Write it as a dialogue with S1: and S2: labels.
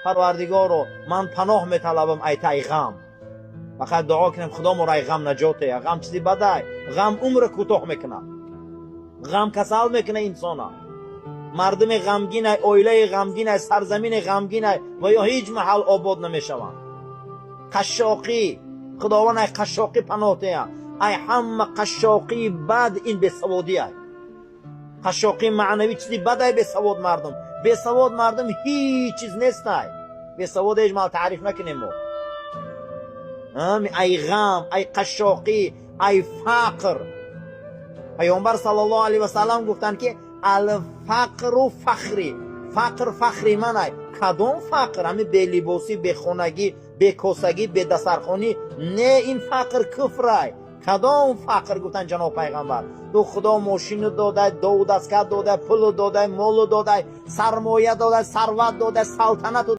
S1: Парвардигоро, ман паноҳ металабам ай тай ғам. Фақат дуо кунем, Худо моро ай ғам наҷот диҳад. Ғам чизи бадай, ғам умра кӯтоҳ мекунад, ғам касал мекунад инсона. Мардуми ғамгинай, оилаи ғамгинай, сарзамини ғамгинай ва ё ҳеҷ маҳал обод намешаванд. Қашшоқӣ, Худованд ай қашшоқӣ паноҳ диҳад. Ай ҳама қашшоқии бад ин бесаводиай. Қашшоқии маънавӣ чизи бадай. Бесавод мардум, бесавод мардум ҳеҷ чиз нестай. Бесавод ҳеҷ маҳал таъриф накунем мо. Ай ғам, ай қашшоқӣ, ай фақр. Паёмбар саллаллоҳу алайҳи васаллам гуфтанд, ки الفقر فخري, фақр фахри манай. Кадом фақр? Ҳами белибосӣ, бехонагӣ, бекосагӣ, бедастархонӣ? Не, ин фақр куфрай. Кадом фақр? Гуфтанд ҷаноб пайғамбар: ту Худо мошину додай, дову дастгоҳ додай, пулу додай, молу додай, сармоя додай, сарват додай, салтанату.